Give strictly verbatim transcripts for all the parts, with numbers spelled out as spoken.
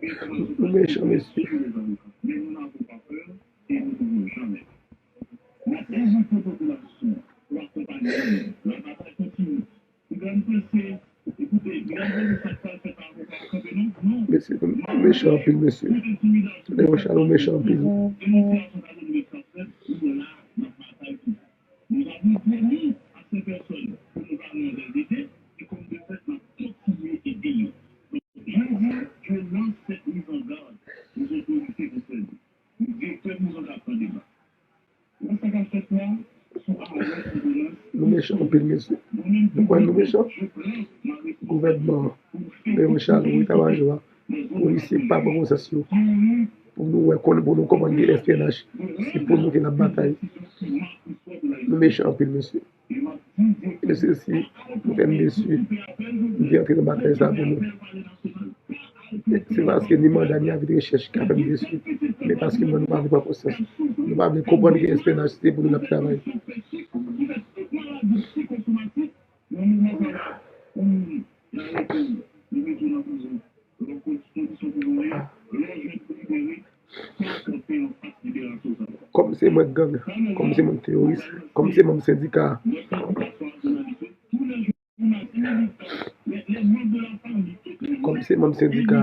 Nou mechan, mesye. Mesye, nou mechan anpil, mesye. Leon Charles, nou mechan anpil. Nou mechan anpil, mesye. Nou kwè nou mechan? Gouvènman, Leon Charles, Etamajo a, polisye pa pran konsyans yo. Pou nou wè, pou nou konprann ki espyonaj, se pou nou ke n ap batay. Nou mechan anpil, mesye. E se si nou fè m desi, m te antre nan batay sa pou nou. Se paske ni manda ni avi de rechèch ki ka fè m desi, men paske nou pa vle pran konsyans. Nou pa vle konprann ke espyonaj se pou nou n ap travay. Kòm se mwen k gang, kòm se mwen k teworis, kòm se manm sendika, kòm se manm sendika,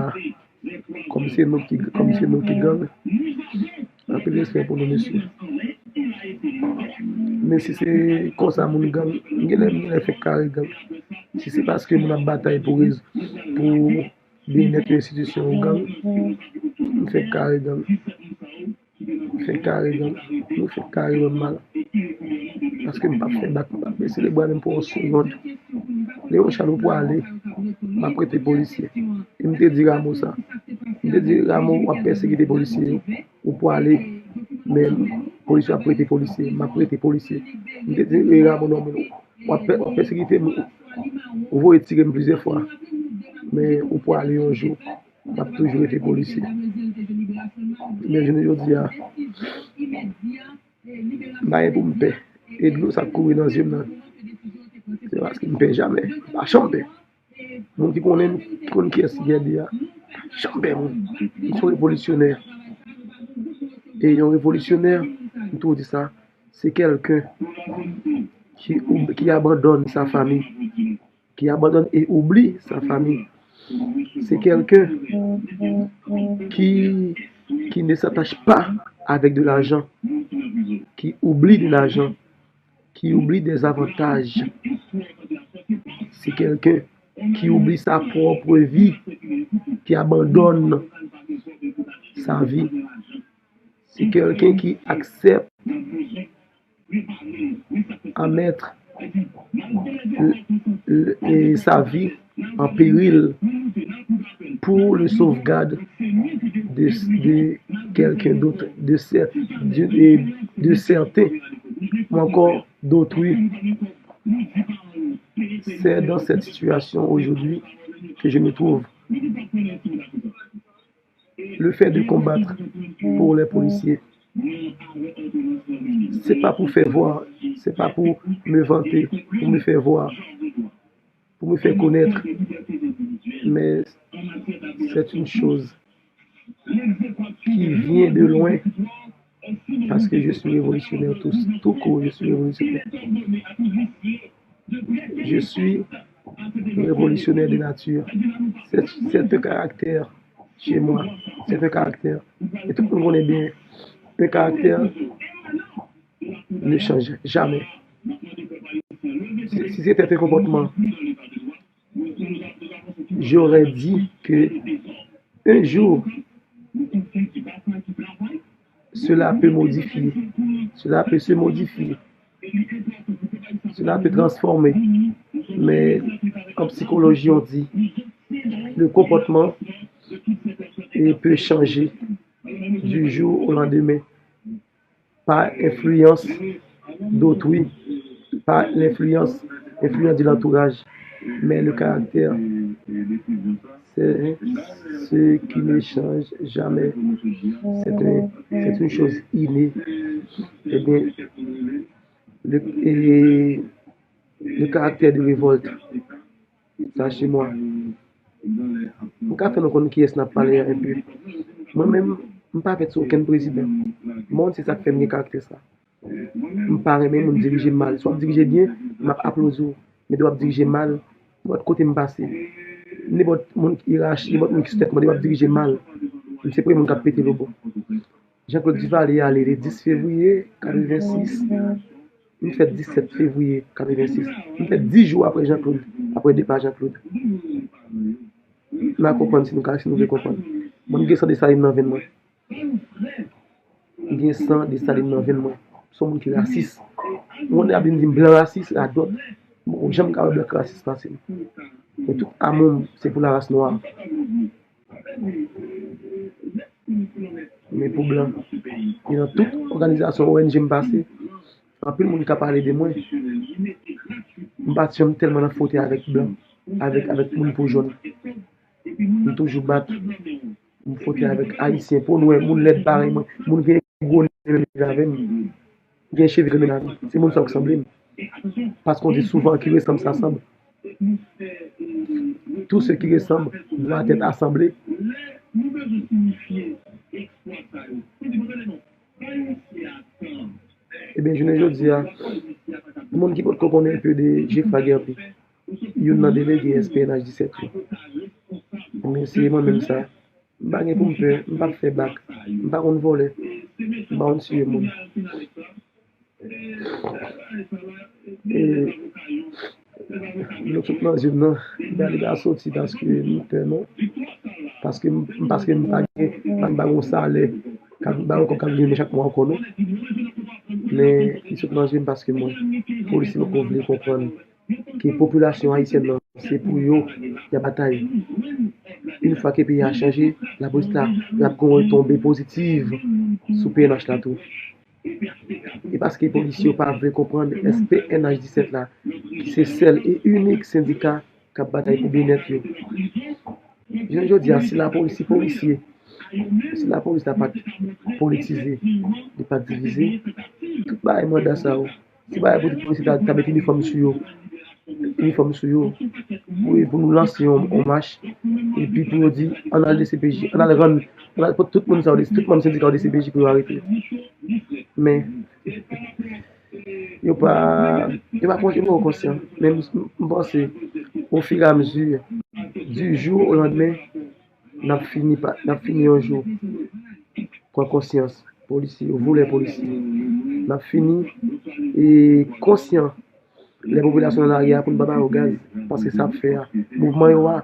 kòm se nou ki, kòm se nou ki gang, anpil respè pou nou, mesye. Men si se konsa moun gang, m genlè, m genlè fèk kare gang. Si se paske moun ap batay pou rez-, pou byennèt yon enstitisyon ou gang, m fèk kare gang. M fèk kare gang. Nou fèk kare wè m mal. Paske m p ap fè bak, m p ap bese lebra menm pou yon segonn. Leon Charles, ou pwale, m ap rete polisye. E m te di Rameau sa. M te di Rameau, w ap pèsekite polisye yo. Ou pwale, men polisye ap rete polisye. M ap rete polisye. M te di, e Rameau, non, men w ap pè-, w ap pèsekite m. Ou voye tire m plizyè fwa. Men ou pwale yon jou. M ap toujou rete polisye. Men jounen jodi a, m pa gen pou m pè. E dlo sa k kouri nan zye m nan, se paske m pè jamè. M pa janm pè. Moun ki konnen m, ki konn kiyès Guerdy a, pa janm pè moun. M se yon revolisyonè. E yon revolisyonè, m toujou di sa, se kèlken ki, ki abandonne sa famille, qui abandonne et oublie sa famille. C'est quelqu'un qui, qui ne s'attache pas avec de l'argent, qui oublie de l'argent, qui oublie des avantages. C'est quelqu'un qui oublie sa propre vie, qui abandonne sa vie. C'est quelqu'un qui accepte à mettre le, le, et sa vie en péril pour le sauvegarde de, de quelqu'un d'autre, de, cer-, de, de, de certains, ou encore d'autrui. C'est dans cette situation aujourd'hui que je me trouve. Le fait de combattre pour les policiers, c'est pas pour faire voir, c'est pas pour me vanter, pour me faire voir, pour me faire connaître, mais c'est une chose qui vient de loin, parce que je suis révolutionnaire tout, tout court, je suis révolutionnaire. Je suis révolutionnaire de nature. C'est, c'est un caractère chez moi. C'est un caractère. Et tout le monde connaît bien. Un caractère ne change jamais. Si, si c'était un comportement, j'aurais dit que un jour, cela peut modifier. Cela peut se modifier. Cela peut transformer. Mais en psychologie, on dit, le comportement, eh, peut changer du jour au lendemain par influence d'autrui, par l'influence, influence de l'entourage. Mais le caractère, c'est ce qui ne change jamais. C'est un, c'est une chose innée. Eh bien, le, et le caractère de révolte, ça chez moi, M ka fè nou konn kiyès n ap pale a enpe. Mwen menm, m pa fèt sou okenn prezidan. Mwen se sa k fè m gen karaktè sa. M pa renmen moun dirije m mal. Si w ap dirije byen, m ap aplodi w. Men depi w ap dirije mal, nenpòt kote m pase, nenpòt moun ki rache, nenpòt moun ki sou tèt mwen, depi w ap dirije mal, m se premye moun k ap pete lobo. Jean Claude Duvalier ale le dis fevriye katrevensis. M fèt disèt fevriye katrevensis. M fèt dis jou apre Jean Claude, apre depa Jean Claude. N a konprann si nou ka, si nou vle konprann. Mwen, m gen san Desalin nan venn mwen. M gen san Desalin nan venn mwen. M se yon moun ki rasis. Yon moun ap vin di m blan rasis, radòt. M poko janm ka wè blan ki rasis pase m. Men tout amou m, se pou laras nwa. Men pou blan. E nan tout òganizasyon O N G m pase, anpil moun ka pale de mwen. M pa t janm tèlman nan fwote avèk blan, avèk, avèk moun po jòn. M toujou bat. M fwote avèk Ayisyen, po nwè, moun lèd parèy mwen, moun gen gwo nen menm jan avè m, gen cheve grenn avè m. Se moun sa yo k sanble m. Parce qu'on dit souvent qui ressemble s'assemble. Tout ce qui ressemble doit être assemblé. Ebyen, jounen jodi a, moun ki potko konnen enpe de Jefra Guerby, youn nan delege S P N H disèt yo. Men se mwen menm sa. M pa gen pou m pè, m p ap fè bak, m pa konn vòlè, m pa konn tiye moun. E dlo sot nan zye m nan, m pa li pa soti paske m pè non. Paske m, paske m pa gen, m pa gen yon salè k ap ba yon kòb k ap vini chak mwa ankò non. Men li sot nan zye m paske mwen, polisye poko vle konprann ke popilasyon ayisyèn nan, se pou yo y ap batay. Yon fwa ke peyi a chanje, lapolis la, l ap gen yon retonbe pozitiv sou P N H la tou. E paske polisye yo pa vle konprann S P N H disèt la, ki se sèl e inik sendika k ap batay pou byennèt yo. Jounen jodi a, si lapolis, si polisye, si lapolis la pa t politize, li pa t divize, tout bagay manda sa yo, se bagay pou tout polisye ta, ta met inifòm sou yo, inifòm sou yo, pou, pou nou lanse yon, yon mach, epi pou yo di, ann al D C P J, ann al rann, ann al pot tout moun sa yo, tout manm sendika yo D C P J pou yo arete yo. Men, yo pa, yo pa, yo poko konsyan. Men m, m panse, au fur et à mesure, du jour au lendemain, n ap fini pa, n ap fini yon jou. Pran konsyans, polisye yo, vòlè polisye. N ap fini e konsyan lè popilasyon nan lari a pou n pa ba yo gaz, paske sa ap fè a, mouvman yo a,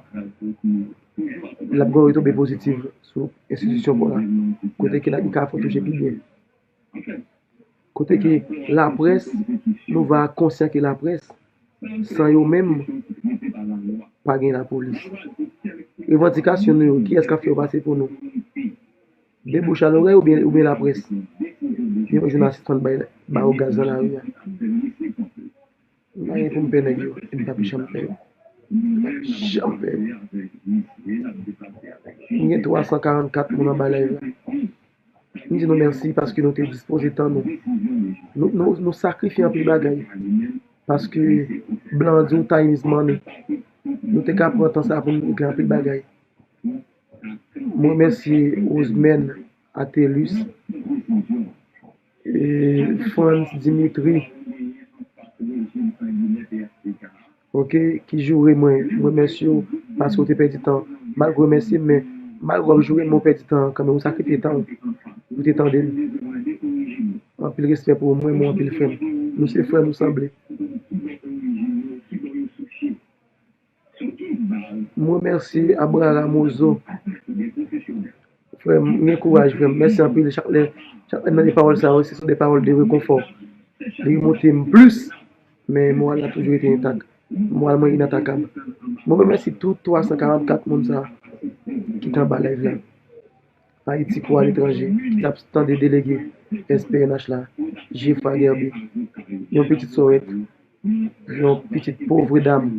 l ap gen yon retonbe pozitiv sou enstitisyon pa w la, kote ke l ap ka fè w touche pi byen. Kote ke laprès, nou va konsyan ke laprès, san yo menm, pa gen lapolis. Revandikasyon nou yo, kiyès k ap fè yo pase pou nou? De bouch a lorèy oubyen, oubyen laprès? Yon jou n a sispann bay, ba yo gaz nan lari a. M pa gen pou m pè nèg yo, e m p ap janm pè yo. M p ap janm pè yo. M gen twa san karannkat moun anba live la. M di nou mèsi paske nou te dispoze tan nou. Nou, nou, nou sakrifye anpil bagay. Paske blan an di w time is money. Nou te ka pran tan sa pou nou regle anpil bagay. M remèsye Rosemène Atelus, e, Frantz Dimitri, oke, ki joure mwen. M remèsye w paske w te pèdi tan w. Malgre w remèsye m, men malgre w ap joure m, men w pèdi tan w kanmenm. Ou sakrifye tan w pou te tande m. Anpil respè pou ou, m renmen w anpil, frè m. Nou se frè, nou sanble. M remèsye Abraham Ozo. Frè m, m gen kouraj, frè m. Mèsi anpil. Chak lè, chak lè m tande pawòl sa yo, se son de pawòl de rekonfò. Li remonte m plis, men moral la toujou rete entak. Moral mwen inatakab. Mwen remèsye tout twa san karannkat moun sa ki te anba live la. Ayiti pou aletranje, ki t ap tande delege S P N H la, Jefra Guerby, yon pitit Sòwèt, yon pitit pòv dam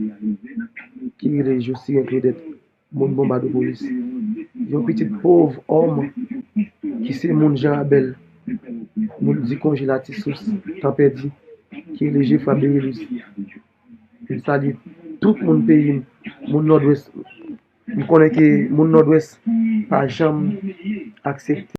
ki rele Josiren Claudette, moun Bonbadopolis, yon pitit pòv òm ki se moun Jan Rabèl, moun Dikonje, Latisous, Tanpèdi, ki rele Jefra Berilus. M salye tout moun peyi m, moun Nòdwès, M konnen ke moun Nòdwès pa janm aksepte